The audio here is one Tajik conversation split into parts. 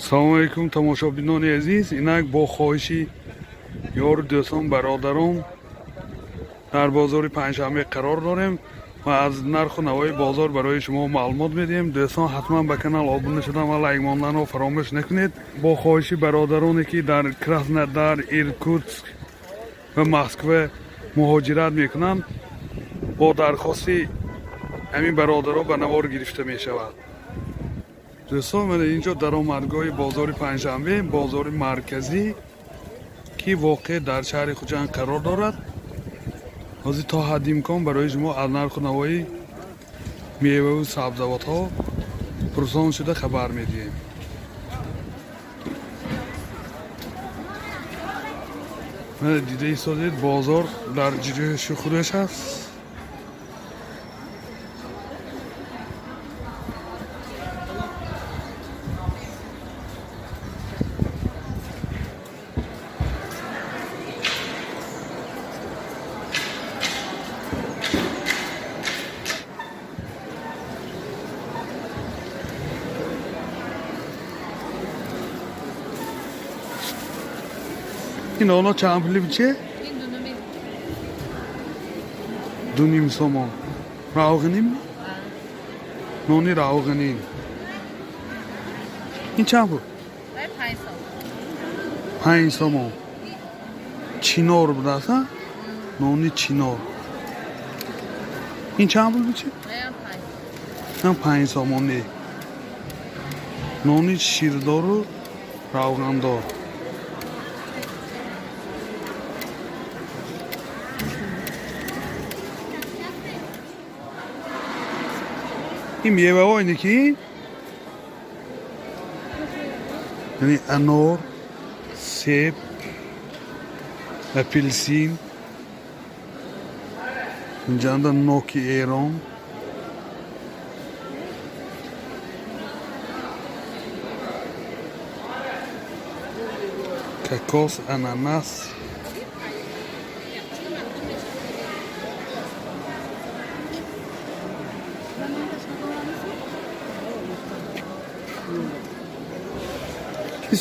Салому алейкум, тамошобинони азиз. Инак бо хоҳиши ёру дӯстон, бародарон дар бозори Панҷшанбе қарор дорем ва аз нарху навои бозор барои шумо маълумот медиҳем. Дӯстон, ҳатман ба канал обуна шудан ва лайк монданро фаромӯш накунед. Бо хоҳиши бародароне, ки дар Краснодар, Иркутск ва Москва муҳоҷират мекунанд, бо дархости ҳамин бародаро ба навор гирифта мешавад. Дӯстон, мана инҷо даромадгоҳи бозори Панҷшанбе, бозори марказӣ, ки воқеъ дар шаҳри Хуҷанд қарор дорад. Ҳозир то ҳадди имкон барои шумо аз нарху навои меваву сабзавотҳо пурсон шуда хабар медиҳем. Мана дида истодед, бозор дар ҷӯшу хурӯш аст. Ин оно чанд пули биче? Ин дунуми. 2,5 сомон. Равғаним, нони равғанӣ. Ин чанд пул? Вай 5 сом. 5 сомон. Чинор будааст, а? Нони чинор. Ин чанд пул бичи? Ваям 5. Ин 5 сомонӣ, нони ширдору равғандор. Ин меваҳо ине ки, яъне анор, себ, апелсин, инҷанда ноки Эрон. Кокос, ананас.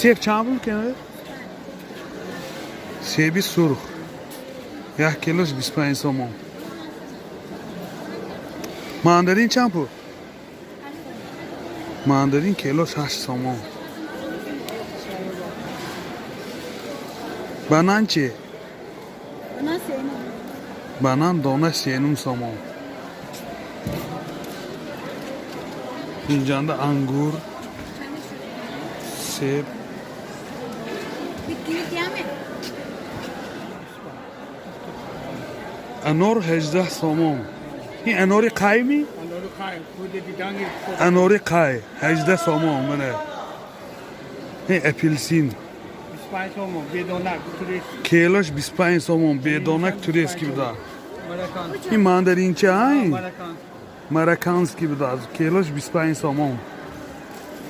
Себ чанд пул кена? Себи сурх як килош 25 сомон. Мандарин чанд пул? Мандарин килош 8 сомон. Банан чи? Банан дона 3,5 сомон. Инҷанда ангур, себ. Bitti mi? Анор 18 сомон. Ин анори қайми? Анори қай 18 сомон. Мана ин апелсин килош 25 сомон, бедонак турецкий буда. Ин мандаринча ай марокканский буда, килош 25 сомон.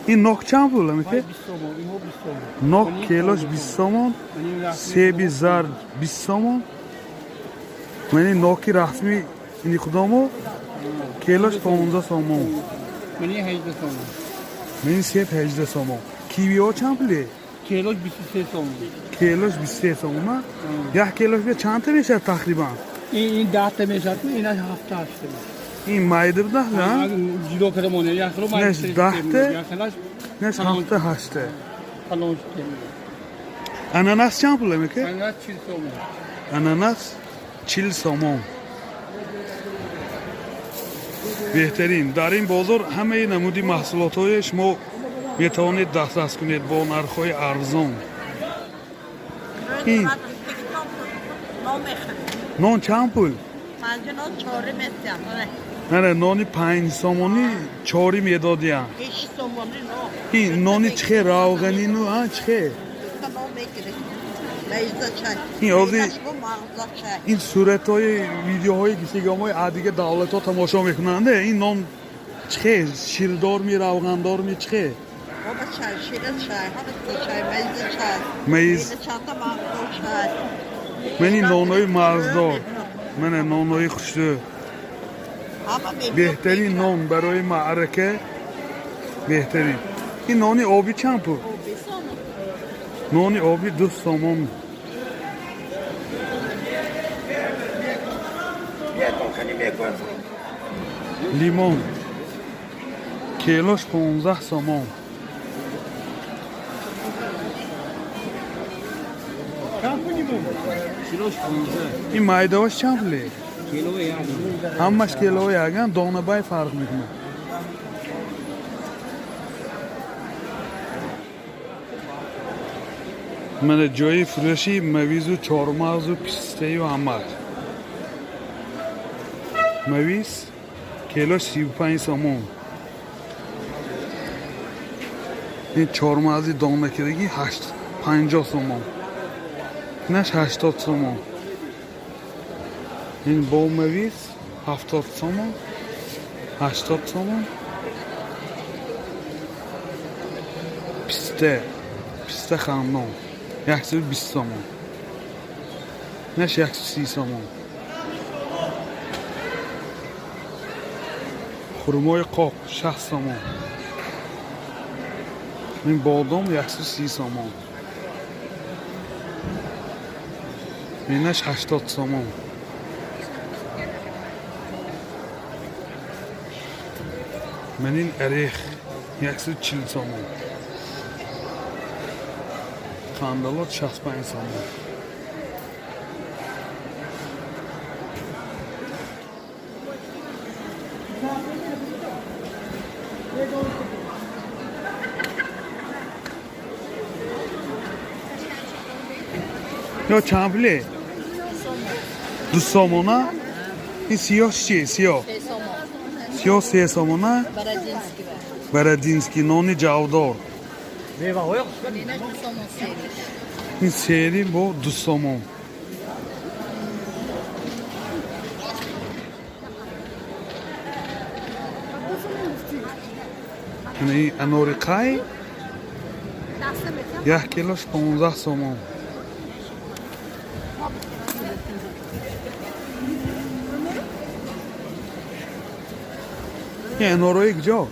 Ин нок чанд пул, амике? Нок килош 20 сомон, себи зард 20 сомон. Мани ноки расмӣ ини худомо килош 15 сомон. Мани себ 18 сомон. Кивиҳо чанд пуле? Килош 23 сомон. Килош 23 сомон. Як килош бия чандта мешавад тақрибан? Ин 10 та мешавад, ин ҳафта ҳашта. Ин майда буда? Ҷудо карда монда, як хело. Неш 10 та, неш ҳафта ҳашта. Ананас чанд пул, амике? Ананас 40 сомон. Ананас 40 сомон. Беҳтарин, дар ин бозор ҳамаи намуди маҳсулотҳое шумо метавонед дастрас кунед бо нархҳои арзон. Ин нон чанд пул? Нара, нони 5 сомонӣ чорӣ медодиям. Ин нони чихе, равғанину а чихе? Ин ҳозир ин суратҳои видеоҳои гисигомои аз дигар давлатҳо тамошо мекунанд. Ин нон чихе, ширдорми, равғандорми, чихе? Мейз. Мани нонои мағздор, мана нонои хушрӯ. Беҳтарин нон барои маърака, беҳтарин. Ин нони обӣ чанд пул? Нони обӣ 2 сомон. Лимон килош 15 сомон. Ин майдаош чанд пуле? Ҳамаш кило яган, донабай фарқ мекунад. Мана ҷои фурӯши мавизу, чормағзу, пистаю ҳамаш. Мавиз кило 35 сомон. Ин чормағзи донакирагӣ 50 сомон, инаш 80 сомон. Ин бо мавиз 70 сомон, 80 сомон. Писта, писта хандон 120 сомон, инаш 130 сомон. Хурмои қоқ 60 сомон. Ин бодом 130 сомон, инаш 80 сомон. Ман ин орех 140 сомон, қандалот 65 сомон. Ё чанд пуле? 2 сомона. Ин сиёҳ чие, сиёҳ? 3 сомон. Сиёҳ 3 сомона. Бородинский ва. Бородинский, нони ҷавдор. Инаш 2 сомон сери. Ин сери бо 2 сомон. Ин анори қай як килош 15 сомон. Ин анорои куҷо?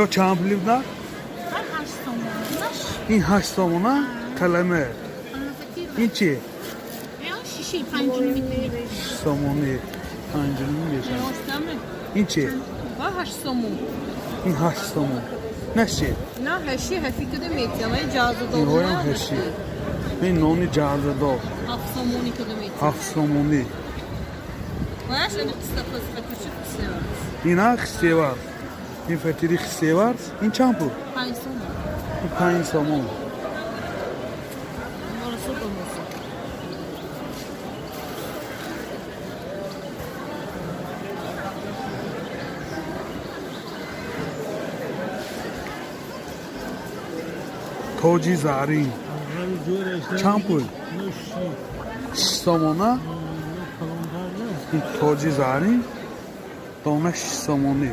Ё чанд пули буда? Ин 8 сомона, қаламе. Ин чи? 6 сомони, 5,5 мешавад. Ин чи? 8 сомон. Ин 8 сомон. Наш чи? На, ҳаши ҳафи када метиям, ай ҷазадор. Инҳоям ҳаши. Ин нони ҷазадор. 7 сомони када метиям. 7 сомонӣ. Маш ани қиста фатичи хисеварс. Ина хисеварс, ин фатири хисеварс. Ин чанд пул? 5 сомон. Ин 5 сомон. Орасо домоса. Тоҷи зарин чанд пул? 6 сомона. Ин тоҷи зарин дона 6 сомонӣ,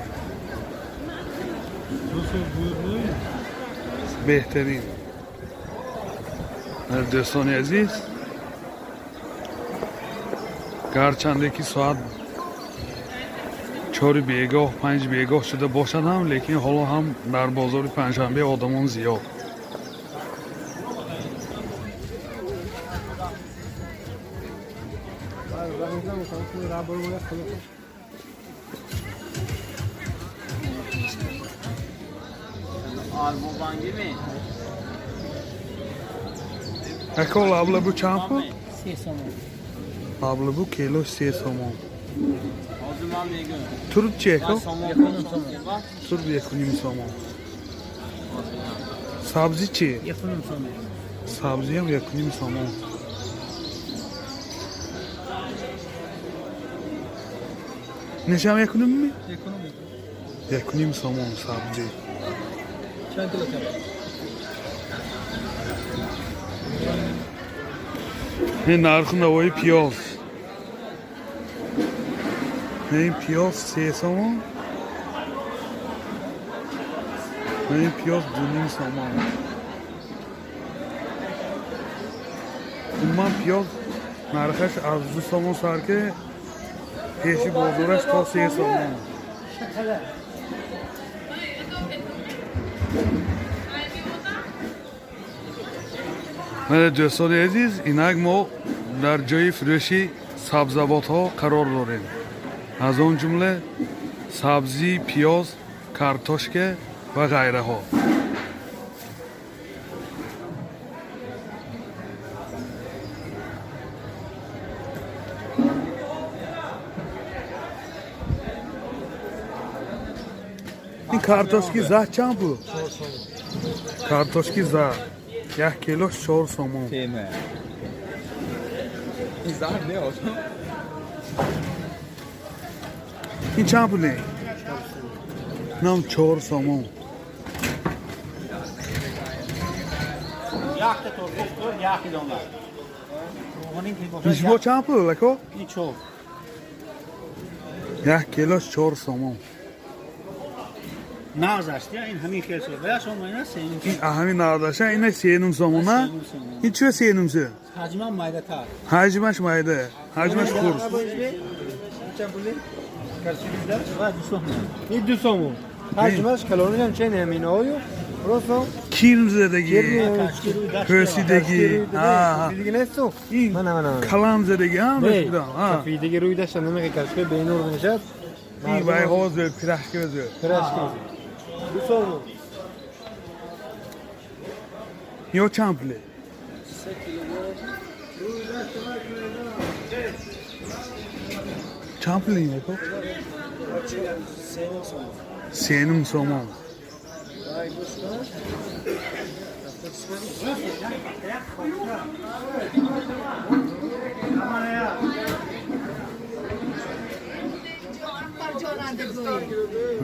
беҳтарин. Дӯстони азиз, гарчанде ки соат 4 бегоҳ, 5 бегоҳ шуда бошад ҳам, лекин ҳоло ҳам дар бозори Панҷшанбе одамон зиёд. Albobangi mi? Ако лаблабу чанд пул? 3 сомон. Лаблабу кило 3 сомон. Hozir man мегӯям. Турб чи, ако? Сомон. Турб 1,5 сомон. Сабзӣ чи? 1,5 сомон. Сабзиам 1,5 сомон. Нешам 1,5 ми? 1,5 сомон сабзӣ. Чанд кило кабоб? Ин нарху навои пиёз. Ин пиёз 3 сомон. Ин пиёз 2,5 сомон. Умуман пиёз нархаш аз 2 сомон сар ки пеши бозораш то 3 сомон. Мана, дӯстони азиз, инак мо дар ҷои фурӯши сабзавотҳо қарор дорем, аз он ҷумла сабзӣ, пиёз, картошка ва ғайраҳо. Ин картошки зард чанд пул? Картошки зард як килош 4 сомон. Тема. Ин зард не, ошно? Ин чанд пуле? Нам 4 сомон. Якта торбош кор, як дона. Ишбо чанд пул, ако? Ин чор. Як килош 4 сомон. Нағз аст, я ин ҳамин хел шуд. Вая шумо ина сеним. Ин ҳамин нағзаша, ина 3,5 сомона. Ин чиё 3,5 сом? Ҳаҷмам майдатар. Ҳаҷмаш майда, ҳаҷмаш хурд. Ва 2 сомон. Ин 2 сомон. Ҳаҷмаш калонишам чен ҳаминаою просто. Кирм задагӣ, пӯсидагӣ. Кафидагӣ несту. Ин Мана, мана. калам задагӣ ҳам. Кафидагӣ рӯи дашта намехе кашка бенур мешад. Ин вайҳо зӯр, пирашка зӯр. Пирашка. 2 сомон. Ё чанд пуле? Чанд пуле ин, ако? 3,5 сомон.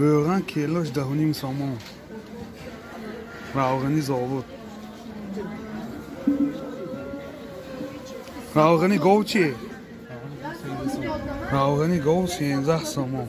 Рӯған килош 10,5 сомон. Равғани зовуд. Равғани гов чи? Равғани гов 13 сомон.